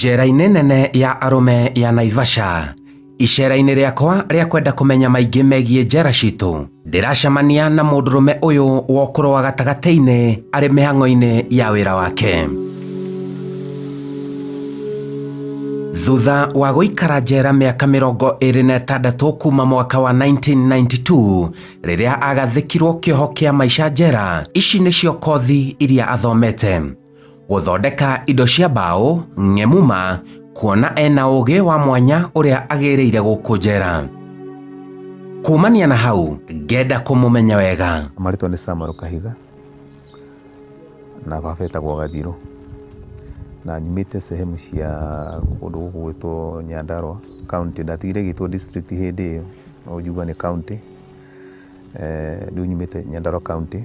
Njera-inĩ nene ya arũme ya Naivasha, icera-inĩ rĩakwa rĩa kwenda kũmenya maingĩ megiĩ njera citũ, ndĩracemania na mũndũrũme ũyũ wa ũkũrũ wa gatagatĩ-inĩ arĩ mĩhang'o-inĩ ya wĩra wake. Thutha wa gũikara njera mĩaka 26 kuma mwaka wa 1992 rĩrĩa agathĩkirwo kĩoho kĩa maica njera, ici nĩcio kothi iria athomete: gũthondeka indo cia mbaũ, ng'emuma, kuona ena ũgĩ wa mwanya ũrĩa agĩrĩire gũkũ njera. Kumania na hau ngenda kũmũmenya wega. Marĩtwa nĩ Samuel Kahiga na baba etagwo Gathirũ, na nyumĩte sehemu cia kũndũ gũkũ gwĩtwo Nyandarua county. Ndatigire ĩgĩtwo district hĩndĩ ĩyo, no njuga nĩ county. Rĩu nyumĩte Nyandarua county,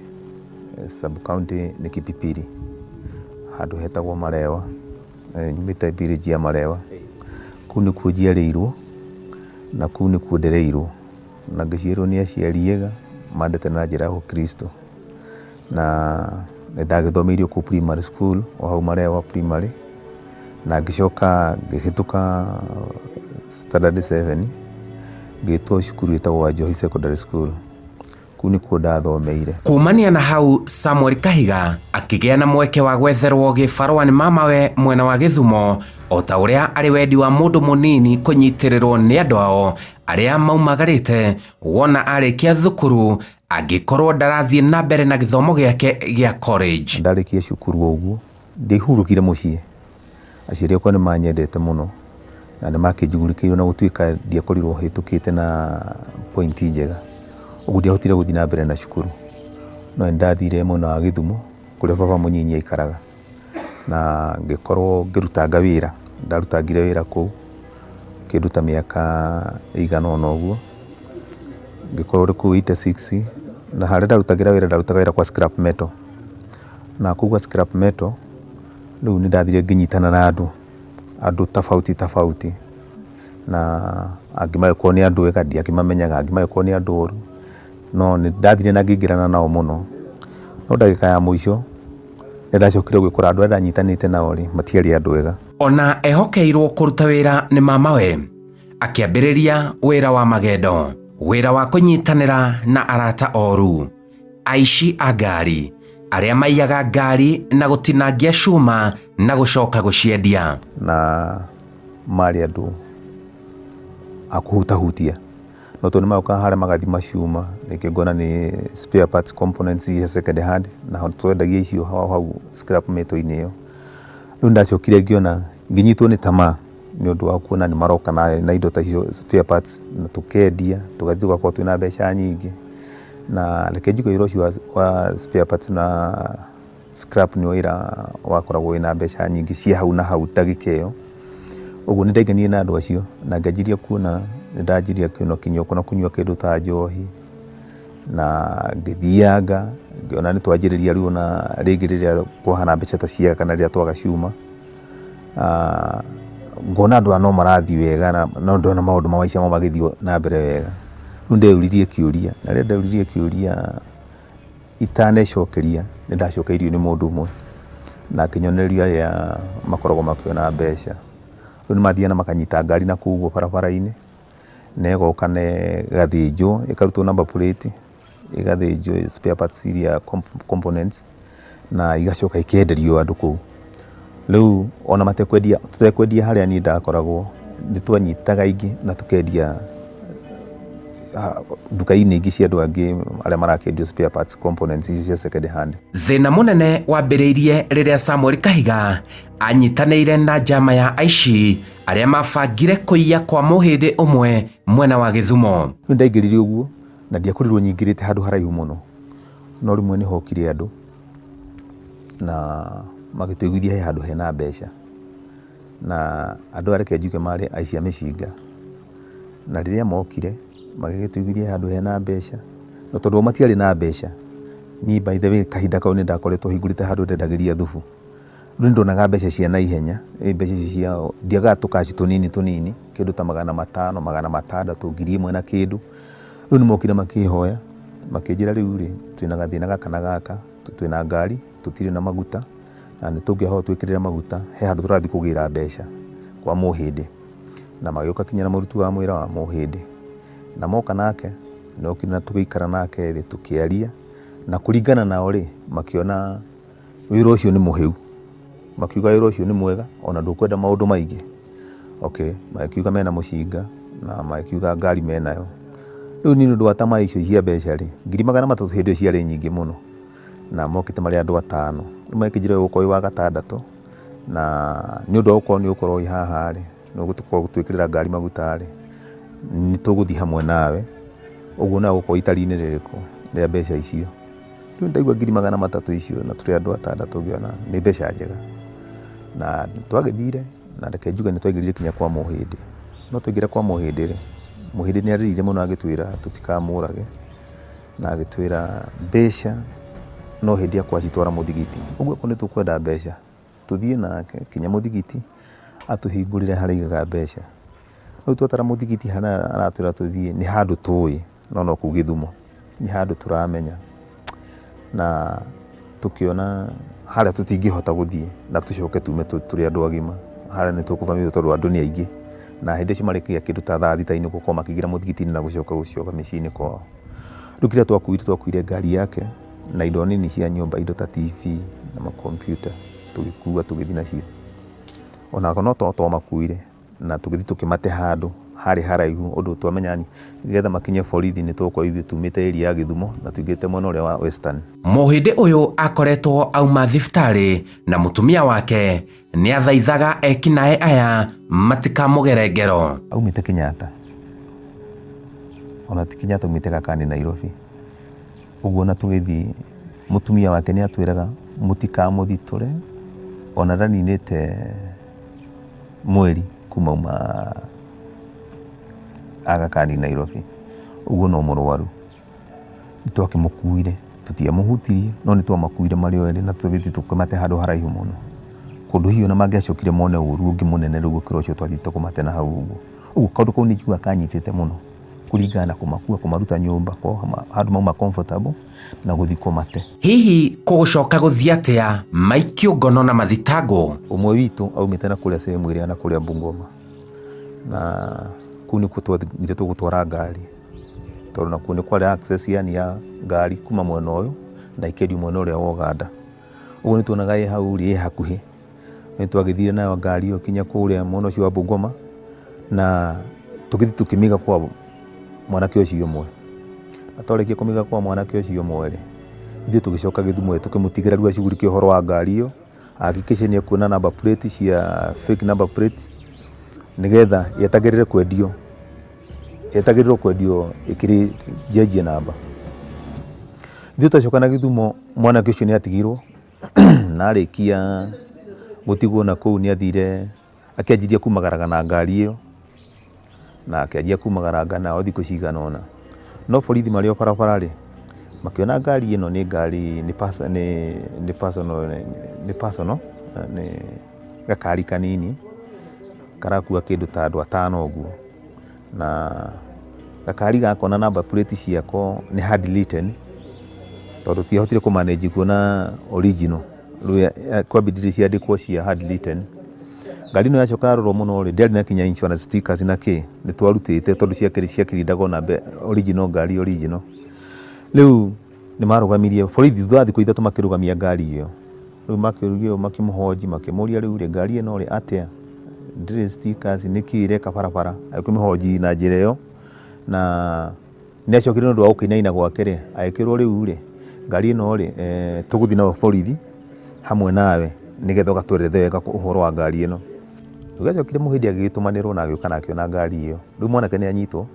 sub county nĩ Kipipiri, handũ hetagwo Marewa. Nyumĩte village ya Marewa. Kũu nĩkuo njiarĩirwo na kũu nĩkuo ndereirwo, na ngĩciarwo nĩ aciari ega mandete na njĩra ya ũkristo. Na nĩ ndagĩthomeire kũu primary school o hau Marewa primary, na ngĩcoka ngĩhĩtũka standard 7, ngĩtwo cukuru ĩtagwo Wanjohi Secondary School. Kũu nĩkuo ndathomeire. Kumania na hau Samuel Kahiga akĩgĩa na mweke wa gwetherwo gĩbarũa nĩ mamawe mwena wa Gĩthumo, o ta ũrĩa arĩ wendi wa mũndũ mũnini kũnyitĩrĩrwo nĩ andũ ao arĩa maumagarĩte wona arĩkia thukuru angĩkorwo ndarathiĩ na mbere na gĩthomo gĩake gĩa college. Ndarĩkia cukuru o ũguo, ndiahurũkire mũciĩ. Aciari akwa nĩ manyendete mũno na nĩ makĩnjugurĩkĩire ona gũtuĩka ndiakorirwo hĩtũkĩte na point njega. Ũguo ndiahotire gũthiĩ na mbere na cukuru. No nĩ ndathire mwena wa Gĩthumo kũrĩa baba mũnyinyi aikaraga na ngĩkorwo ngĩrutanga wĩra. Ndarutangire wĩra kũu kĩndũ ta mĩaka ĩigana ũna ũguo. Ngĩkorwo ndĩ kũu 86 na harĩa ndarutagĩra wĩra ndarutaga wĩra kwa scrap metal. Na kũu gwa scrap metal rĩu nĩ ndathire ngĩnyitana na andũ, andũ tofauti tofauti, na angĩ magĩkorwo nĩ andũ ega ndiakĩmamenyaga, angĩ magĩkorwo nĩ andũ oru, no nĩ ndathire na ngĩingĩrana nao mũno. No ndagĩka ya mũico nĩ ndacokire gwĩkora andũ arĩa ndanyitanĩte nao rĩ, matiarĩ andũ ega. Ona ehokeirwo kũruta wĩra nĩ mamawe, akĩambĩrĩria wĩra wa magendo, wĩra wa kũnyitanĩra na arata oru, aici a ngari, arĩa maiyaga ngari na gũtinangia cuma na gũcoka gũciendia. Na marĩ andũ a kũhutahutia, no tondũ nĩ magokaga harĩa magathima cuma, rĩngĩ ngona nĩ spare parts components cia second hand, na twendagia icio hau scrap metal-inĩ ĩyo. Rĩu nĩndacokire ngĩona, ngĩnyitwo nĩ tamaa nĩ ũndũ wa kuona nĩ maroka na indo ta icio spare parts, na tũkendia, tũgathiĩ tũgakorwo twĩna mbeca nyingĩ. Na reke njuge wĩra ũcio wa spare parts na scrap nĩ wĩra wakoragwo wĩna mbeca nyingĩ cia hau na hau ndagĩka ĩyo. Ũguo nĩ ndainganire na andũ acio na ngĩanjĩrĩria kuona, nĩ ndanjirie kinya ona kũnyua kĩndũ ta njohi, na ngĩthianga ngĩona nĩ twanjĩrĩria rĩu ona rĩngĩ rĩrĩa kwahana mbeca ta ciaga kana rĩrĩa twaga cuma, ngona andũ aya no marathiĩ wega na no ndĩrona maũndũ ma maica mao magĩthiĩ na mbere wega. Rĩu ndeyũririe kĩũria, na rĩrĩa ndeyũririe kĩũria itanecokeria nĩ ndacokeirio nĩ mũndũ ũmwe na akĩnyonereria arĩa makoragwo makĩona mbeca. Rĩu nĩ mathiaga na makanyita ngari na kũu ũguo barabara-inĩ, na ĩgoka na ĩgathĩnjwo, ĩkarutwo number plate, ĩgathĩnjwo spare parts iria components na igacoka ikenderio andũ kũu. Rĩu ona matekwendia, tũtekwendia harĩa niĩ ndakoragwo, nĩ twanyitaga ingĩ na tũkendia nduka-inĩ ingĩ cia andũ angĩ arĩa marakĩendia spare parts components icio cia second hand. Thĩna mũnene wambĩrĩirie rĩrĩa Samuel Kahiga anyitanĩire na njama ya aici arĩa mabangire kũiya kwa mũhĩndĩ ũmwe mwena wa Gĩthumo. Rĩu ndaingĩrire ũguo na ndiakorirwo nyingĩrĩte handũ haraihu mũno, no rĩmwe nĩ hokire andũ na magĩtũiguithia he handũ hena mbeca, na andũ aya reke njuge marĩ aici a mĩcinga, na rĩrĩa mokire magĩgĩtũiguithia he handũ hena mbeca, na tondũ o matiarĩ na mbeca, niĩ by the way kahinda kau nĩ ndakoretwo hingũrĩte handũ ndendagĩria thubu, rĩu nĩ ndonaga mbeca cia naihenya, mbeca icio cia ndiagaga tũkaci tũnini tũnini, kĩndũ ta 500, 600, 1000 na kĩndũ. Rĩu nĩ mokire makĩhoya, makĩnjĩra rĩu rĩ, twĩna gathĩna gaka na gaka, twĩna ngari, tũtirĩ na maguta, na nĩ tũngĩhoya ũtwĩkĩrĩre maguta, he handũ tũrathiĩ kũgĩra mbeca. Kwa Mũhĩndĩ, na magĩũka kinya na mũruti wa mwĩra wa Mũhĩndĩ. Na moka nake, nokire na tũgĩikara nake thĩ tũkĩaria, na kũringana nao rĩ, makĩona wĩra ũcio nĩ mũhĩu. Makiuga wĩra ũcio nĩ mwega, ona ndũkwenda maũndũ maingĩ. Okay, magĩkiuga mena mũcinga, na magĩkiuga ngari menayo. Rĩu niĩ nĩ ũndũ wa tamaa icio cia mbeca rĩ, 300,000 hĩndĩ ĩyo ciarĩ nyingĩ mũno, na mokĩte marĩ andũ atano. Rĩu magĩkĩnjĩra ũyũ ũgũkorwo wĩ wa gatandatũ, na nĩ ũndũ wa gũkorwo nĩ ũgũkorwo wĩ haha rĩ, nĩ ũgũtwĩkĩrĩra ngari maguta rĩ, nĩ tũgũthiĩ hamwe nawe, ũguo nawe ũgũkorwo itari-inĩ rĩrĩkũ rĩa mbeca icio. Rĩu ndaigua 300,000 icio na tũrĩ andũ atandatũ ngĩona nĩ mbeca njega. Na nĩ twagĩthire na reke njuge nĩ twaingĩrire nginya kwa Mũhĩndĩ. No twaingĩra kwa Mũhĩndĩ rĩ, Mũhĩndĩ nĩ arĩrire mũno agĩtwĩra tũtikamũrage na agĩtwĩra mbeca no hĩndĩ akwacitwara mũthigiti. Ũguo okorwo nĩ tũkwenda mbeca tũthiĩ nake nginya mũthigiti atũhingũrĩre harĩa aigaga mbeca. Rĩu twatara mũthigiti harĩa aratwĩra tũthiĩ nĩ handũ tũĩ no no kũu Gĩthumo, nĩ handũ tũramenya na tũkĩona harĩa tũtingĩhota gũthiĩ na tũcoke tume tũrĩ andũ agima, harĩa nĩ tũkũbamĩrwo tondũ andũ nĩ aingĩ na hĩndĩ icio marĩkia kĩndũ ta thaa thita gũkorwo makĩingĩra mũthigiti-inĩ na gũcoka gũcoka mĩciĩ-inĩ kwao. Rĩu kĩrĩa twakuire, twakuire ngari yake na indo nini cia nyũmba, indo ta TV na makompiuta tũgĩkua tũgĩthiĩ nacio. Onako no twamakuire na tũgĩthiĩ tũkĩmate handũ harĩ haraihu ũndũ twamenya nĩgetha makinye borithi nĩ tũgũkorwo ithuĩ tumĩte area ya Gĩthumo na tũingĩrĩte mwena ũrĩa wa Western. Mũhĩndĩ ũyũ akoretwo auma thibitarĩ na mũtumia wake nĩ athaithaga ekinaĩ aya matikamũgere ngero. Aumĩte Kenyatta, ona ti Kenyatta aumĩte Gakani Nairobi. Ũguo ona tũgĩthiĩ mũtumia wake nĩ atwĩraga mũtikamũthitũre ona ndaninĩte mweri kuma auma Aga Khan Nairobi. Ũguo no mũrwaru. Nĩ twakĩmũkuire, tũtiamũhutirie no nĩ twamakuire marĩ o erĩ na tũgĩthiĩ tũkĩmate handũ haraihu mũno. Kũndũ hihi ona mangĩacokire mone ũru ũngĩ mũnene rĩu gũkĩra ũcio twathiĩte kũmate na hau ũguo. Ũguo kaũndũ kau nĩ njiguaga kanyitĩte mũno kũringana na kũmakua kũmaruta nyũmba handũ mauma comfortable na gũthiĩ kũmate. Hihi kũgũcoka gũthiĩ atĩa maikio ngono na mathitangwo? Ũmwe witũ aumĩte na kũrĩa sehemu ĩrĩa na kũrĩa Bungoma na kũu nĩkuo twathire tũgũtwara ngari tondũ nakuo nĩ kwarĩ access yani ya ngari kuma mwena ũyũ na ĩkendio mwena ũrĩa wa Ũganda. Ũguo nĩ tuonaga ĩ hau rĩ ĩ hakuhĩ. Nĩ twagĩthire nayo ngari ĩyo kinya kũrĩa mwena ũcio wa Bungoma na tũgĩthiĩ tũkĩmĩiga kwa mwanake ũcio ũmwe. Na twarĩkia kũmĩiga kwa mwanake ũcio ũmwe rĩ, ithuĩ tũgĩcoka Gĩthumo tũkĩmũtigĩra rĩu acugurike ũhoro wa ngari ĩyo, ahakikishe nĩ ekuona number plate cia fake number plate nĩgetha yetagĩrĩre kwendio, yetagĩrĩrwo kwendio ĩkĩrĩ njenjie namba. Ithuĩ twacoka na Gĩthumo mwanake ũcio nĩ atigirwo na arĩkia gũtigwo na kũu nĩ athire akĩanjirie kumagaraga na ngari ĩyo na akĩanjia kumagaranga nayo thikũ cigana ũna. No borithi marĩ o barabara rĩ, makĩona ngari ĩno nĩ ngari nĩ personal nĩ personal nĩ gakari kanini karakua kĩndũ ta andũ atano ũguo. Na gakari gaka ona number plate ciako nĩ handwritten tondũ tiahotire kũ manage kuona original rĩu kwambindire ciandĩkwo cia handwritten. Ngari ĩno yacoka yarorwo mũno rĩ, ndĩarĩ na kinya insurance stickers na kĩ, nĩ twarutĩte tondũ ciakĩrindagwo na original ngari original. Rĩu nĩ marũgamirie borithi thutha wa thikũ ithatũ makĩrũgamia ngari ĩyo. Rĩu makĩũrio makĩmũhonji makĩmũria rĩu rĩ ngari ĩno rĩ atĩa ndĩrĩ stickers nĩkĩ ĩreka barabara akĩmũhonji na njĩra ĩyo na nĩ acokire nĩ ũndũ wa gũkĩinaina gwake rĩ agĩkĩrwo rĩu rĩ ngari ĩno rĩ tũgũthiĩ nayo borithi hamwe nawe nĩgetha ũgatwerethe wega ũhoro wa ngari ĩno. Rĩu acokire mũhĩndi agĩgĩtũmanĩrwo na agĩũka na akĩona ngari ĩyo. Rĩu mwanake nĩ anyitwo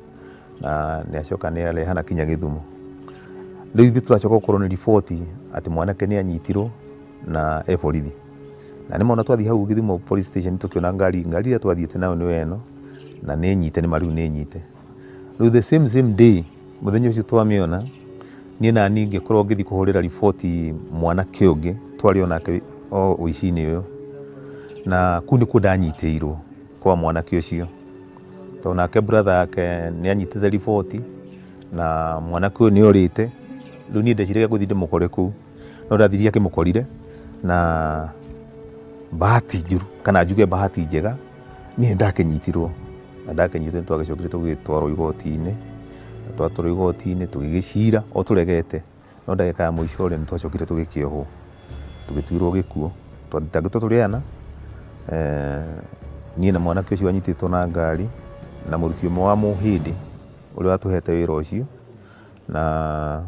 na nĩ acoka nĩ arehana kinya Gĩthumo. Rĩu ithuĩ tũracoka gũkorwo nĩ riboti atĩ mwanake nĩ anyitirwo na e borithi. Na nĩ mona twathiĩ hau Gĩthumo police station tũkĩona ngari, ngari ĩrĩa twathiĩte nayo nĩyo ĩno na nĩ nyite nĩ ma rĩu nĩ nyite. Rĩu the same same day mũthenya ũcio twamĩona niĩ nani ngĩkorwo ngĩthiĩ kũhũrĩra riboti mwanake ũngĩ twarĩ o nake o ũici-inĩ ũyũ na kũu nĩkuo ndanyitĩirwo kwa mwanake ũcio. Tondũ nake brother yake nĩ anyitĩte riboti na mwanake ũyũ nĩ orĩte, rĩu niĩ ndeciragia ngũthiĩ ndĩmũkore kũu, no ndathire akĩmũkorire na bahati njũru kana njuge bahati njega Niĩ nĩ ndakĩnyitirwo na ndakĩnyitwo nĩ twagĩcokire tũgĩtwarwo igoti-inĩ, na twatwarwo igoti-inĩ tũgĩgĩcira o tũregete, no ndagĩka ya mũico rĩ, nĩ twacokire tũgĩkĩohwo, tũgĩtuĩrwo gĩkuũ. Twathitangĩtwo tũrĩ ana, niĩ na mwanake ũcio wanyitĩtwo na ngari na mũruti ũmwe wa mũhĩndĩ ũrĩa watũhete wĩra ũcio na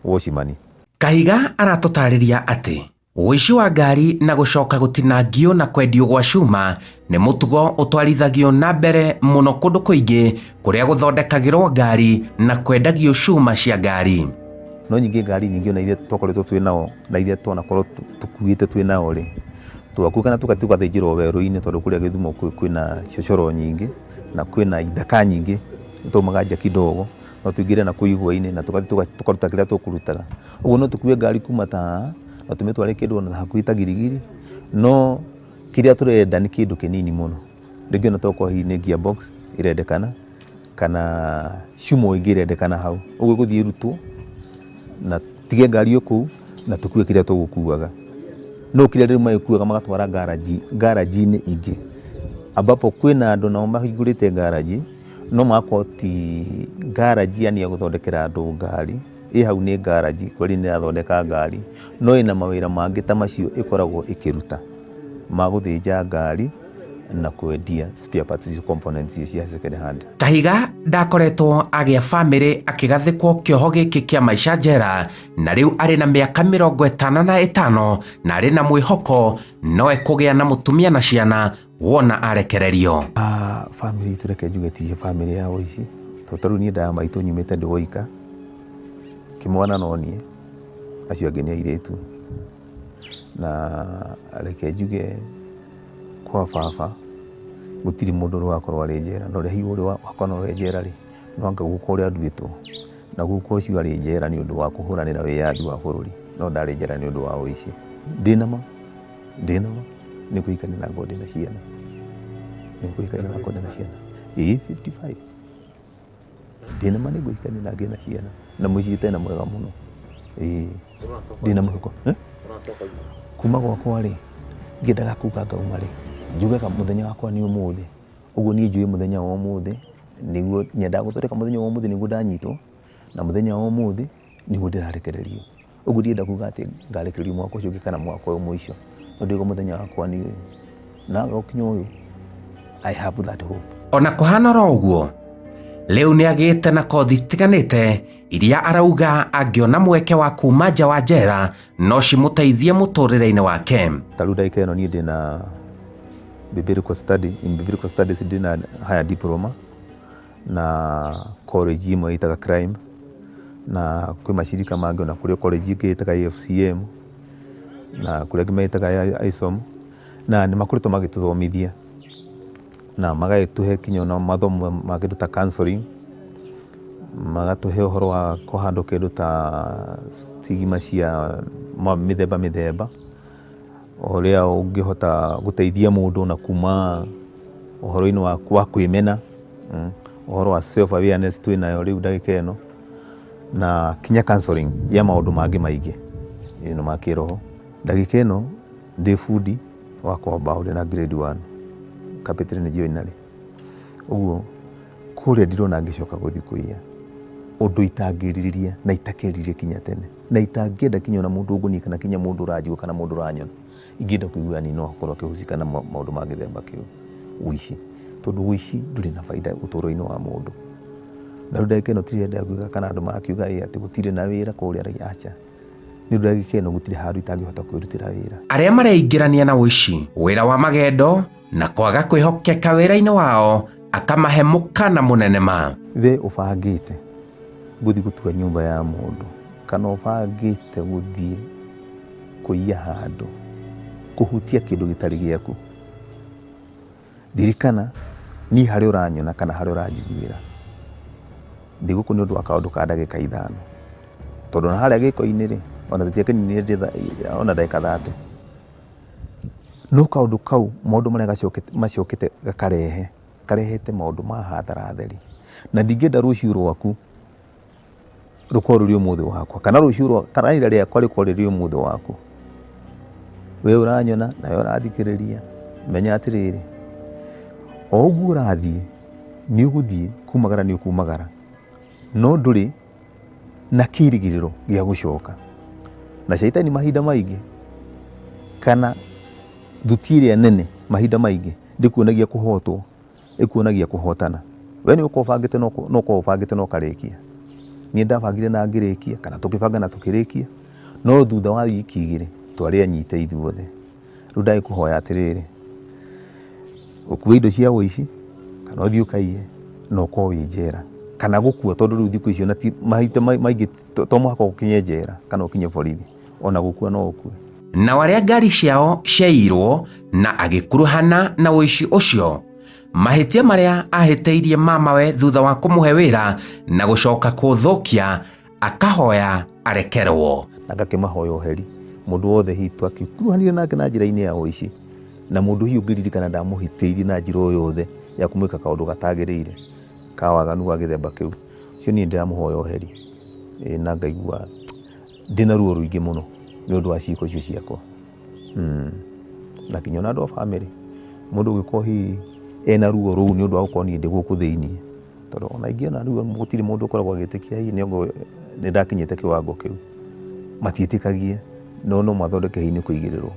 wocimani. Kahiga aratũtarĩria atĩ ũici wa ngari na gũcoka gũtinangio na kwendio gwa cuma nĩ mũtugo ũtwarithagio na mbere mũno kũndũ kũingĩ kũrĩa gũthondekagĩrwo ngari na kwendagio cuma cia ngari. No nyingĩ ngari nyingĩ ona iria twakoretwo twĩ nao na iria twanakorwo tũkuĩte twĩ nao rĩ, twakuaga na tũgathiĩ tũgathĩnjĩrwo werũ-inĩ tondũ kũrĩa Gĩthumo kwĩna cocoro nyingĩ na kwĩna ithaka nyingĩ, nĩ twaumaga nja kidogo no tũingĩre na kũu igwa-inĩ na tũgathiĩ tũkaruta kĩrĩa tũkũrutaga. Ũguo no tũkue ngari kuma ta haha na tũmĩtware kĩndũ ona hakuhĩ ta Giligili, no kĩrĩa tũrenda nĩ kĩndũ kĩnini mũno. Rĩngĩ ona tokorwo hihi nĩ gear box ĩrendekana kana cuma ĩngĩ ĩrendekana hau. Ũguo ĩgũthiĩ ĩrutwo na tũtige ngari o kũu na tũkue kĩrĩa tũgũkuaga. No kĩrĩa rĩu magĩkuaga magatwara ngaranji, ngaranji-inĩ ingĩ ambapo kwĩna andũ nao mahingũrĩte ngaranji no magakorwo ti ngaranji yani ya gũthondekera andũ ngari, ĩ hau nĩ ngaranji kweli nĩ ĩrathondeka ngari, no ĩna mawĩra mangĩ ta macio ĩkoragwo ĩkĩruta ma gũthĩnja ngari na kwendia spare parts icio components icio cia second hand. Kahiga ndakoretwo agĩa famĩlĩ akĩgathĩkwo kĩoho gĩkĩ kĩa maica njera na rĩu arĩ na mĩaka 55 na arĩ na mwĩhoko no ekũgĩa na mũtumia na ciana wona arekererio. Famĩlĩ itũ reke njuge ti famĩlĩ ya ũici, tondũ ta rĩu niĩ nda ya maitũ nyumĩte ndĩ woika, kĩmwana no niĩ, acio angĩ nĩ airĩtu. Na reke njuge kwa baba gũtirĩ mũndũ ũrĩ wakorwo arĩ njera, na ũrĩa hihi ũrĩ wakorwo arĩ njera rĩ, no anga guka ũrĩa nduĩtwo, na guka ũcio arĩ njera nĩ ũndũ wa kũhũranĩra wĩyathi wa bũrũri, no ndarĩ njera nĩ ũndũ wa ũici. Ndĩna ma, ndĩna ma nĩ ngũhikania na ngorwo ndĩna ciana, nĩ ngũhikania na ngorwo ndĩna ciana, ĩĩ 55. Ndĩna ma nĩ ngũhikania na ngĩe na ciana na mũciĩ tena mwega mũno, ĩĩ ndĩna mwĩhoko. Kuma gwakwa rĩ, ngĩendaga kuga ngauma rĩ, njugaga mũthenya wakwa nĩ ũmũthĩ, ũguo niĩ njũĩ mũthenya wa ũmũthĩ nĩguo nyendaga gũthondeka mũthenya wa ũmũthĩ nĩguo ndanyitwo, na mũthenya wa ũmũthĩ nĩguo ndĩrarekererio. Ũguo ndirenda kuga atĩ ngarekererio mwaka ũcio ũngĩ kana mwaka ũyũ mũico, no ndĩrauga mũthenya wakwa nĩ ũyũ, na waga gũkinya ũyũ, I have that hope. Ona kũhana oro ũguo, rĩu nĩ agĩte na kothi itiganĩte iria arauga angĩona mweke wa kuma nja wa njera no cimũteithie mũtũrĩre-inĩ wake. Ta rĩu ndagĩka ĩno niĩ ndĩna biblical study, in biblical studies ndĩna higher diploma na college ĩmwe ĩtaga Crime, na kwĩ macirika mangĩ ona kũrĩ college ĩngĩ ĩtaga AFCM, na kũrĩ angĩ metaga ISOM, na nĩ makoretwo magĩtũthomithia na magagĩtũhe kinya ona mathomo ma kĩndũ ta counselling, magatũhe ũhoro wa kũhandwo kĩndũ ta stigma cia mĩthemba mĩthemba. Ũrĩa ũngĩhota gũteithia mũndũ na kuma ũhoro-inĩ wa kwĩmena, ũhoro wa self awareness twĩ nayo rĩu ndagĩka ĩno, na kinya counselling ya maũndũ mangĩ maingĩ ma kĩroho. Ndagĩka ĩno ndĩ bundi wa kwa mbaũ ndĩna grade one carpentry nĩ joinery. Ũguo kũrĩa ndirona ngĩcoka gũthiĩ kũiya, ũndũ itangĩrirĩria na itakerirĩria kinya tene. Na itangĩenda kinya ona mũndũ ũngoniĩ kana kinya mũndũ ũranjigua kana mũndũ ũranyona, ingĩenda kũigua yani no akorwo akĩhusika na maũndũ ma gĩthemba kĩu, ũici. Tondũ ũici ndũrĩ na baida ũtũro-inĩ wa mũndũ. Na rĩu ndagĩka ĩno tirenda kuga kana andũ marakiuga ĩ atĩ gũtirĩ na wĩra kũrĩa, aca. Nĩ ũndũ ndagĩka ĩno gũtirĩ handũ itangĩhota kwĩrutĩra wĩra. Arĩa mareingĩrania na ũici, wĩra wa magendo na kwaga kwĩhokeka wĩra-inĩ wao akamahe mũkana mũnene ma. We ũbangĩte gũthiĩ gũtua nyũmba ya mũndũ kana ũbangĩte gũthiĩ kũiya handũ, kũhutia kĩndũ gĩtarĩ gĩaku, ririkana niĩ harĩa ũranyona kana harĩa ũranjiguĩra, ndĩ gũkũ nĩ ũndũ wa kaũndũ ka ndagĩka ithano. Tondũ ona harĩa gĩko-inĩ rĩ, ona tũtiakinyire ona ndagĩka 30. No kaũndũ kau maũndũ marĩa macokete gakarehe, karehete maũndũ ma hathara theri. Na ndingĩenda rũciũ rwaku rũkorwo rũrĩ ũmũthĩ wakwa, kana rũciũ rwa, kana ira rĩakwa rĩkorwo rĩrĩ ũmũthĩ waku. We ũranyona nawe ũrathikĩrĩria, menya atĩrĩrĩ, O ũguo ũrathiĩ nĩ ũgũthiĩ kumagara, nĩ ũkumagara, no ndũrĩ na kĩrĩgĩrĩro gĩa gũcoka. Na caitani mahinda maingĩ kana thuti ĩrĩa nene mahinda maingĩ ndĩkuonagia kũhotwo, ĩkuonagia kũhotana. We nĩ ũkorwo ũbangĩte no ũkorwo ũbangĩte na ũkarĩkia. Niĩ ndabangire na ngĩrĩkia kana tũkĩbanga na tũkĩrĩkia, no thutha wa wiki igĩrĩ twarĩ anyite ithuothe. Rĩu ndagĩkũhoya atĩrĩrĩ, ũkue indo cia ũici kana ũthiĩ ũkaiye na ũkorwo wĩ njera kana gũkua, tondũ rĩu thikũ ici ona ti mahinda maingĩ to mũhaka ũkinye njera kana ũkinye borithi, ona gũkua no ũkue. Nao arĩa ngari ciao ciaiyirwo na agĩkuruhana na ũici ũcio, mahĩtia marĩa ahĩtĩirie mamawe thutha wa kũmũhe wĩra na gũcoka kũũthũkia, akahoya arekerwo. Na ngakĩmahoya ũheri mũndũ wothe hihi twakĩkuruhanire nake na njĩra-inĩ ya ũici, na mũndũ hihi ũngĩririkana ndamũhĩtĩirie na njĩra o yothe ya kũmwĩka kaũndũ gatagĩrĩire ka waganu wa gĩthemba kĩu, ũcio niĩ ndĩramũhoya ũheri na ngaigua ndĩna ruo rũingĩ mũno nĩ ũndũ wa ciĩko icio ciakwa. Na nginya ona andũ a bamĩrĩ, mũndũ ũngĩkorwo hihi ena ruo rũu nĩ ũndũ wa gũkorwo niĩ ndĩ gũkũ thĩiniĩ, tondũ ona aingĩ ona rĩu gũtirĩ mũndũ ũkoragwo agĩtĩkia hihi nĩ ũguo nĩ ndakinyĩte kĩwango kĩu, matiĩtĩkagia no no mathondeke hihi nĩ kũigĩrĩrwo,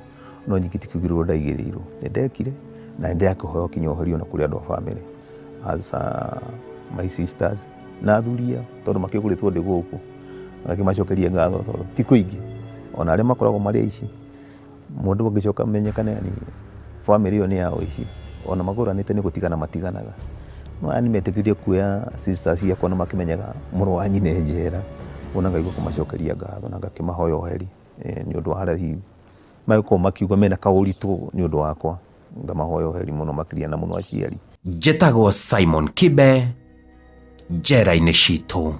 no nyingĩ ti kũigĩrĩrwo ndaigĩrĩirwo, nĩ ndekire na nĩ ndakĩhoya kinya ũheri ona kũrĩ andũ a bamĩrĩ as my sisters na athuri ao tondũ makĩgũrĩtwo ndĩ gũkũ, ngakĩmacokeria ngatho tondũ ti kũingĩ ona arĩa makoragwo marĩ aici Mũndũ angĩcoka amenyekane yani bamĩrĩ ĩyo nĩ ya ũici, ona magũranĩte nĩ gũtigana matiganaga. No aya nĩ metĩkĩrire kuoya sisters ciakwa na makĩmenyaga mũrũ wa nyina e njera, ũguo na ngaigua kũmacokeria ngatho na ngakĩmahoya ũheri nĩ ũndũ wa harĩa hihi mangĩkorwo makiuga mena kaũritũ nĩ ũndũ wakwa, ngamahoya ũheri mũno makĩria na mũno aciari. Njĩtagwo Simon Kibe, njera-inĩ citũ.